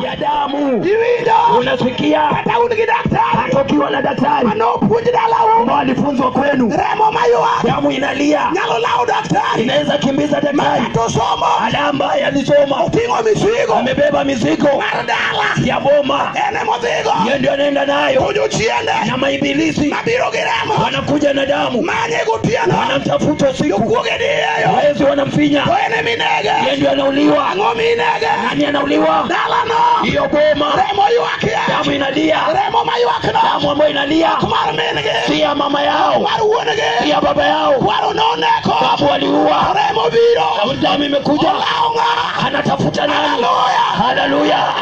Ya damu. Iwinjo? Unasikia? Kata un gi daktari Hata ukiwa na daktari manopuonj dalau, ambao alifunzwa kwenu, remo maywak damu inalia, nyalo lawo daktari inaweza kimbiza daktari to somo ala ambaye alisoma, oting'o mizigo amebeba mizigo mar dala, ya boma, en emodhigo. yeye ndio anaenda nayo, To jochiende na maibilisi mabiro gi remo wanakuja na damu, manye gotieno, wanamtafuta usiku, jokuoge diyeyo, wezi wanamfinya, to en eminege. yeye ndio anauliwa. Ang'o minege? Nani anauliwa? Dalano Hiyo boma, remo ywakie, damu inalia, remo maywakno damu ambayo inalia ok mar min-gi, si ya mama yao, mar wuon-gi, si ya baba yao, kwaro noneko, babu waliua, remo biro, damu imekuja, olawo ng'a? anatafuta nani? Haleluya! Haleluya!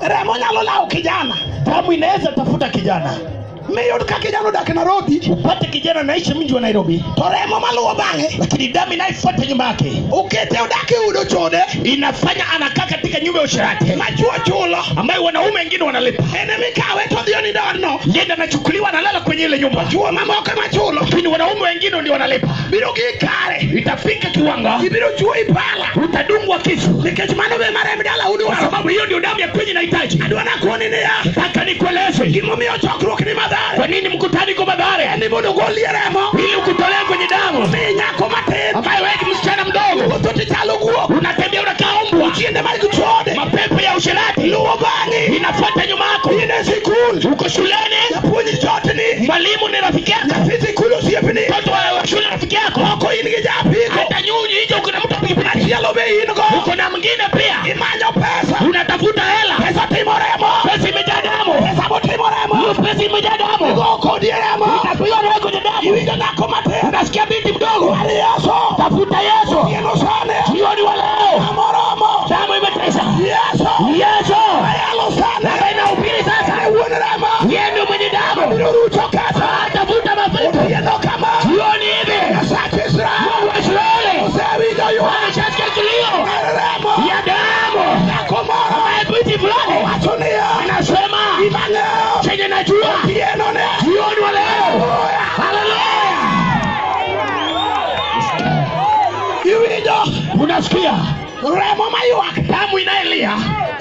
Remo nyalo lawo kijana Damu inaweza tafuta kijana, miyud ka kijana odak Nairobi, upate kijana anaishi mji wa Nairobi, to remo maluwo bang'e lakini damu inayofuata nyuma yake ukete odak e od ochode inafanya anakaa katika nyumba ya usherati ma chuo chulo, ambayo wanaume wengine wanalipa. en emikawe to odhi onindo odno, Yeye anachukuliwa analala kwenye ile nyumba, chuo mamoko ema chulo, lakini wanaume wengine ndio wanalipa. Biro gi kare, Itafika kiwango ibiro chuoyi pala, utadungwa kisu, nikech mano be maremb dalau kwa dwaro. sababu hiyo ndio damu ya kwenye inahitaji. Adwa nakoni niya, Nataka nikueleze gimomiyo chokruok ni Mathare kwa nini mkutano iko Mathare, en ni mondo ogolie remo ili ukutolea kwenye damu mi nyako matin ambayo wewe msichana mdogo wuotho tichalo guok, unatembea unakaa umbwa, chiende mag chode mapepo ya usherati luwo bang'i, inafuata nyuma yako. In e sikul, Uko shuleni, japuonj chotni, mwalimu ni rafiki yako, nyathi sikul osiepni, mtoto wa shule rafiki yako, oko in gi japiko, hata nyunyi hicho kuna mtu pikipiki, machielo be in go, uko na mwingine pia, imanyo pesa, unatafuta hela, pesa timo remo, pesa imejaa damu, pesa motimo remo, hiyo pesa imejaa damu, igo kodi e remo, itapigwa nawe kwenye damu. Iwinjo nyako matin, Unasikia binti mdogo, mar Yesu, tafuta Yesu otieno sani, jioni wa leo, amoromo, damu imetesa. Yesu, Yesu ayalo sani, ambaye inahubiri sasa, e wuon remo, yeye ndio mwenye damu, biro rucho kesa, atafuta mafuta otieno kama, jioni hivi. Nyasach Israel, Mungu wa Israeli osewinjo ywak ameshasikia kilio mar remo, ya damu nyako moro ambaye binti fulani owacho niya, anasema gima ang'eyo chenye najua otieno ne, jioni wa leo. Haleluya! Iwinjo? Unasikia Remo maywak damu inayelia,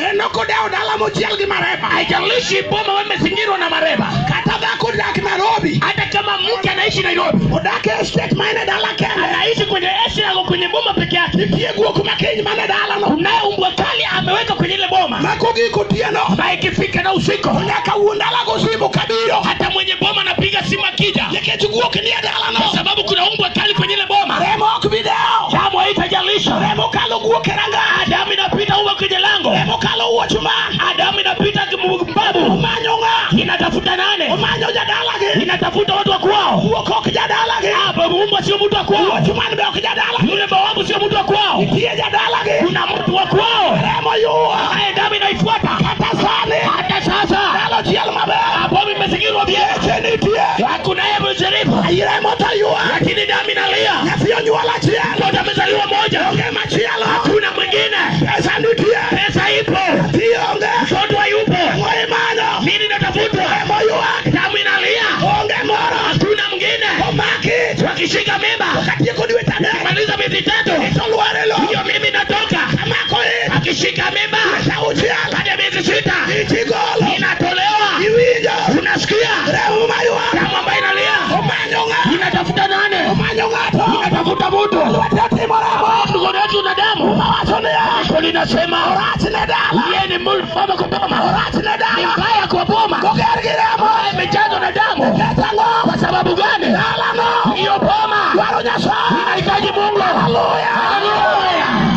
en ok odewo dala mochiel gi mareba, haijalishi boma wamezingirwa na mareba, kata dhako odak Nairobi, hata kama mke anaishi Nairobi, odak e estate ma en e dala kende, anaishi kwenye estate yako kwenye boma peke yake, nitie guok makiny man e dalano kunaye umbwa kali ameweka kwenye ile boma, ma kogik otieno ambaye ikifika na usiku to nyaka wuon dala go simu kabiro, hata mwenye boma anapiga simu akija, nikech guok nie dalano, kwa sababu kuna umbwa kali kwenye ile boma. Remo ok bi dewo, Damu haitajalisha, remo kalo guok e rangach, damu inapita umbwa kwenye lango, remo kalo watchman, damu inapita mbabu, omanyo ng'a? Inatafuta nane, Omanyo jadalagi, inatafuta watu wa kwao. Guok ok jadalagi, Hapa umbwa sio mtu wa kwao, watchman be ok jadalagi, yule bawabu sio mtu wa kwao, nitie jadalagi, kuna mtu wa kwao remo yua ambaye damu inaifuata kata sani, hata sasa. Dala ochiel maber, Hapo imezingirwa vyema, weche nitie, hakunaye msherifu, ai remo to yua, lakini damu inalia. Nyathi onyuol achiel, Mtoto amezaliwa moja, onge machielo, hakuna mwingine. Pesa nitie, Pesa ipo, nyathi onge, mtoto hayupo. Ang'o imanyo? Nini natafutwa? Remo ywak, Damu inalia, onge moro, hakuna mwingine. Omaki, Wakishika mimba, katieko dwe 3, maliza miezi 3, to lwar e lowo, hiyo mimi natoka. Amako ich, Akishika mimba dweche 6, baada ya miezi 6 ich igolo, inatolewa. Iwinjo? Unasikia Remo maywak, damu ambayo inalia, omanyo ng'a? inatafuta nane, Omanyo ng'ato, inatafuta mtu. Lwete otimo remo, Mkono wetu una damu, owacho niya, Andiko linasema orach ne dala, yeye ni mama kwa boma, orach ne ni dala, mbaya kwa boma, koger gi remo, ambaye imejazwa na damu. Nikech ang'o? Kwa sababu gani? Dalano Hiyo boma dwaro Nyasaye, inahitaji Mungu. Haleluya. Haleluya!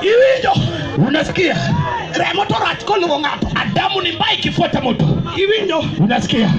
Iwinjo? Unasikia Remo to rach koluwo ng'ato, damu ni mbaya ikifuata mtu. Iwinjo? Unasikia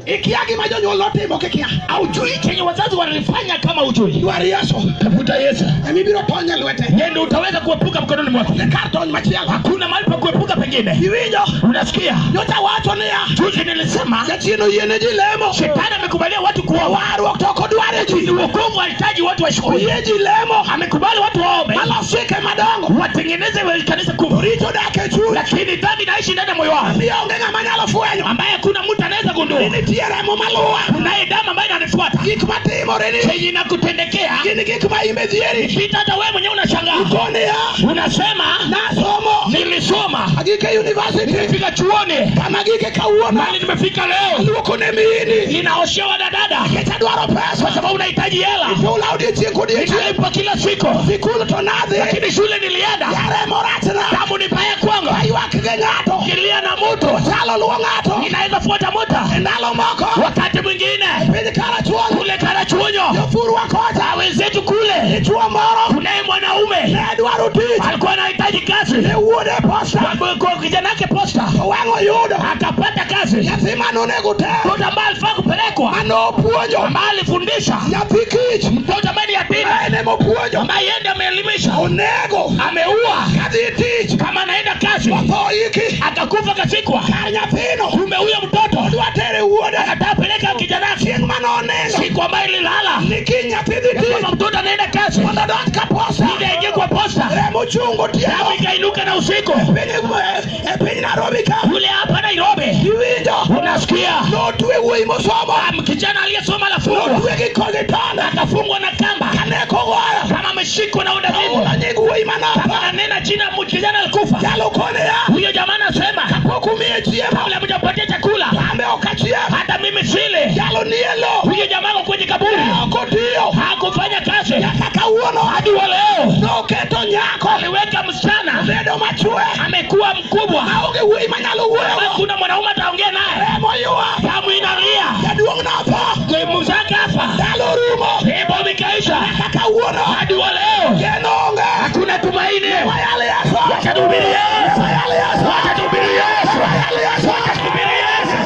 Ikia gima jonyuol notimo kikia, haujui chenye wazazi walifanya kama hujui. Dwar Yesu, Tafuta Yesu, emibiro tony e lwete, yeye ndio utaweza kuepuka mkononi mwake. Onge kar tony machielo, Hakuna mahali pa kuepuka pengine. Iwinjo? Unasikia Nyocha wacho niya, juzi nilisema jachien oyiene ji lemo, shetani amekubalia watu kuoa, warruok to ok odwar e ji. Wokovu hahitaji watu washukuru. Oyie ji lemo. Amekubali watu waombe, Malos chike madongo. watengeneze kanisa kubwa, Richo dak e chuny. lakini dhambi inaishi ndani ya moyo wao, Mi onge ng'ama nyalo fwenyo. ambaye hakuna mtu anaweza gundua. Ni nitie remo maluwa. Kunaye damu ambayo inanifuata, Gik matimore ni chenye inakutendekea gin gik ma imbe dhieri. vita, hata wewe mwenyewe unashangaa, Koni ya unasema nasomo nilisoma, agik e university nilifika chuoni, kama gike kawuono mali nimefika leo, aluoko ne mini ninaoshewa na dada nikech adwaro pesa kwa sababu unahitaji hela, ichula odiochieng' kodiochieng' ninalipa kila siku, sikul to nadhi lakini shule nilienda, ya remo rachna damu ni mbaya kwangu, aywak gi ng'ato kilia na mtu chalo luwo ng'ato ninaweza fuata muta e ndalo moko wakati mwingine piny Karachuonyo kule Karachuonyo jopurwa kocha wenzetu kule, dichuo moro kunaye mwanaume ne dwaro tich alikuwa anahitaji kazi ne wuode posta kwa kijana yake posta, to wang' oyudo akapata kazi. nyathi manonego ter Mtoto ambaye alifaa kupelekwa, manopuonjo ambaye alifundisha, nyathi kich mtoto ambaye ni yatima, en emopuonjo ambaye yeye ndiye ameelimisha, onego ameua. kadhi tich Kama anaenda kazi otho iki akakufa kazikwa, kar nyathino kumbe huyo mtoto dwa tere wuode atapeleka kijana yake chieng' manonindo siku ambayo ililala ni kiny nyathi dhi tich kama mtoto anaenda kazi mondo odonj ka posta ili aingie kwa posta, remo chung' otieno damu ikainuka na usiku e piny Nairobi ka kule hapa Nairobi, iwinjo unasikia notwe wuoyi mosomo kijana aliyesoma alafungwa, notwe gi kitanda akafungwa na kamba kaneko goyo kama ameshikwa na udavivu, oula nying wuoyi manotho kama ananena jina kijana alikufa. jalo kone ya Huyo jamaa anasema kapok umiye chiemo kabla hamjapatia chakula ambe ok achiem hata mimi sile. jalo nie lo Huyo jamaa ako kwenye kaburi, ok otiyo hakufanya kazi nyaka kawuono hadi wa leo. noketo nyako Aliweka msichana, obedo machwe amekuwa mkubwa, maonge wuoyi manyalo wuoyogo hakuna mwanaume ataongea naye. remo ywak Damu inalia, jaduong' notho mzee kafa, ndalo rumo pepo ikaisha, nyaka kawuono hadi wa leo geno onge hakuna tumaini. wayal Yesu Wacha tuhubiri Yesu, wayal Yesu wacha tuhubiri Yesu, wayal Yesu wacha tuhubiri Yesu.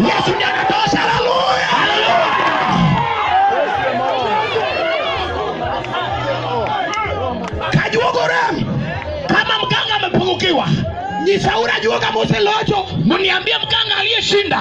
Yesu ndiye anatosha. Haleluya. Haleluya. Kajuogo rem Kama mganga amepungukiwa, nyisauru ajuoga moselocho mniambie mganga aliyeshinda.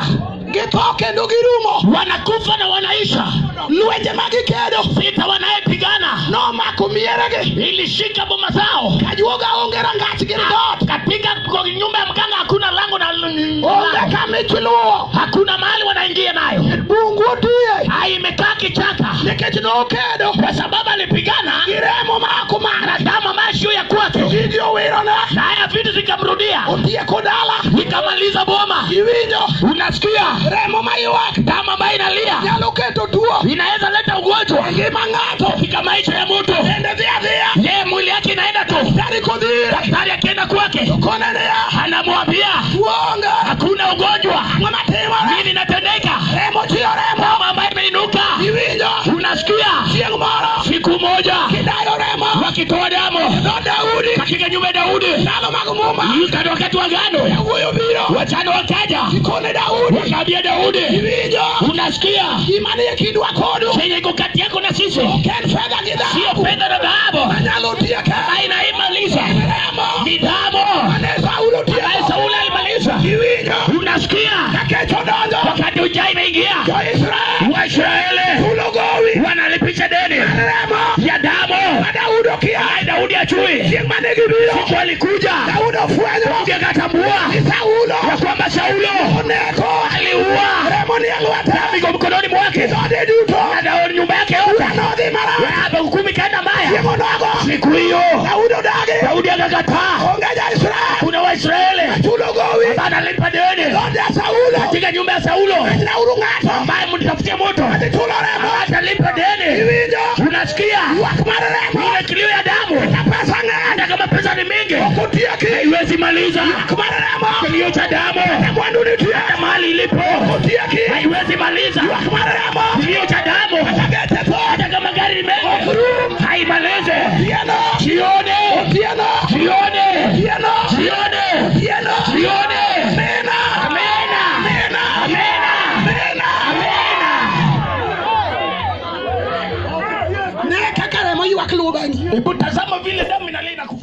Githo kendo girumo Wanakufa na wanaisha, lwenje ma gikedo vita wanayepigana nomako mieregi ilishika boma zao. kajuoga onge rangach gi dhoot Katika kwa nyumba ya mganga hakuna lango na onge kama ichiluwo hakuna mahali wanaingia nayo. bungu otiye Hai, imekaa kichaka nikech nokedo kwa sababu alipigana gi remo ma ok na mare damu ambayo sio ya kwake, gigi owirone na haya vitu zikamrudia, otieko dala ikamaliza boma. iwinjo Unasikia remo ma ywak damu ambayo inalia nyalo keto tuo inaweza leta ugonjwa e ngima ng'ato katika maisha ya mtu. dende dhi adhiya Yeye mwili yake inaenda tu, daktari kodhire daktari akienda kwake kone niya anamwambia tuo onge hakuna ugonjwa. ang'o matimore Nini inatendeka? remo chiyo remo Damu ambayo imeinuka. iwinjo Unasikia chieng' moro siku moja kidayo remo wakitoa damu dho Daudi katika nyumba ya Daudi, ndalo mag muma katika wakati wa agano, yawuoyi obiro wachana wakaja kone Daudi wakaambia Daudi, iwinjo unasikia gima nie kindwa kodu chenye iko kati yako na sisi ok en fedha gi sio dhahabu fedha na dhahabu manyalo tieke ambayo inaimaliza, remo ni damu mane Saulo ambayo tieko Sauli alimaliza. iwinjo Unasikia ka kech odonjo wakati ujai imeingia, jo-Israel Waisraeli chulo gowi wanalipisha deni remo ya damu ma Daudi okia ambaye Daudi ajui. chieng' mane gibiro Siku alikuja Daudi ofwenyo Daudi akatambua ni Saulo ya kwamba Saulo oneko aliua, remo nie lwete damu iko mkononi mwake dhoode duto na Daudi nyumba yake yote. nodhi marach Hapa hukumu ikaenda mbaya. chieng' onogo Siku hiyo Daudi odagi Daudi akakataa. onge ja-Israel Kuna Waisraeli chulo gowi ambaye analipa deni dhood ya Saulo katika nyumba ya Saulo, nauru ng'ato ambaye mnitafutie moto adhi chulo remo ambaye atalipa deni. iwinjo Unasikia ywak mar remo ile kilio ya damu, kata pesa ng'eny hata kama pesa ni mingi ok otieki haiwezi maliza ywak mar remo kilio cha damu. kata mwandu nitie Hata mahali ilipo ok otieki haiwezi maliza ywak mar remo kilio cha damu, kata geche tho hata kama gari ni mengi ok rum haimalize. otieno Jione, otieno jione, otieno jione, otieno jione. Amina. Amina. Amina. Amina. Amina. Amina. Ne kaka remo ywak luwo bang'i Hebu tazama vile damu inalia inakufa.